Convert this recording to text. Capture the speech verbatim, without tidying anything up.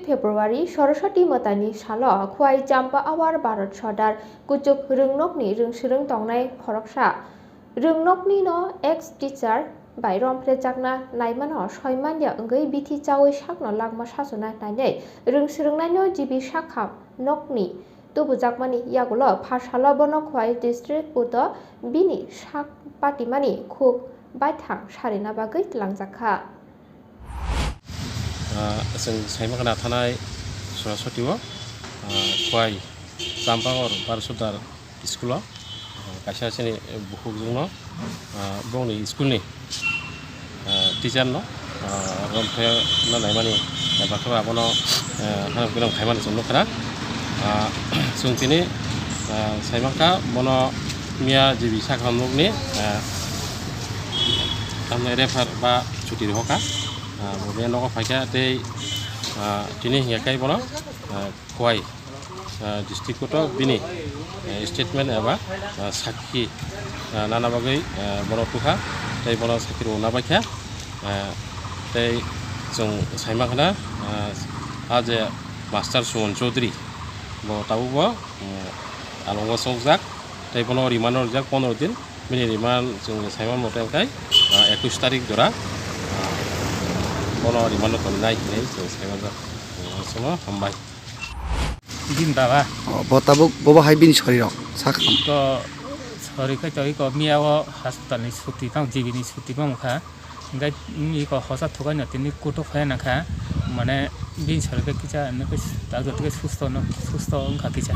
February Saraswati Mwtaini salo Khwai Champa Awar Bharat Sardar kuchuk rwngnokni rwngswrwng tongnai khoroksa rwngnoknino ex teacher bai romphrejakna naimano soimanya wngwi bithi chawi sakno langma sachona nainai rwngswrwngnaino G B sakha nokni tubujakmani yagulo pharsalo bono Khwai district uto bini sak patimani khuk baithang sarina bagwi tlangjak kha. Ah, chwng saima khna thanai Saraswati o, ah, Khwai Champagor Bharat Sardar school o, ah, kaisa chini bukhuk jwngno, ah, bongni school ni, ah, teacher no, ah, romphre no naimani, eba khe abono, ah, hanok bilang khaimani chwng nukha. Ah, chwng tini, ah, saimangkha bono miya G B sakha nokni, ah, tamni refer ba chuti rohorkha. Ah, bo be nogo phaikha tei, ah, tini hinkhe bono, ah, Khwai, ah, district court o bini, eh, statement eba, ah, sakhi, ah, nana bagwi, ah, bono tukha tei bono sakhi rwna baikha. Ah, tei chwng saima khna, ah, a je Master Suman Chaudhary bo tabuk bo, mm, alongo chokjak tei bono remand rwjak pondro din. Bini remand chwng saimano tei hwnkhe, ah, ekush tarik jora, ah, bono remand o tongnai hinwi chwng saimanjak. Chwng hambai. Bini baba. O, bo tabuk, bobo hai bini sorirok, sak ham. Ko sori khai to iko miya o hospital ni suti tang, G B ni suti tang kha. Hingke iko hosa thukaino tini kutuk phai nangkha. Mane bini sori khe kisa, nokhe ta joto khe susto no, susto wngkha kisa.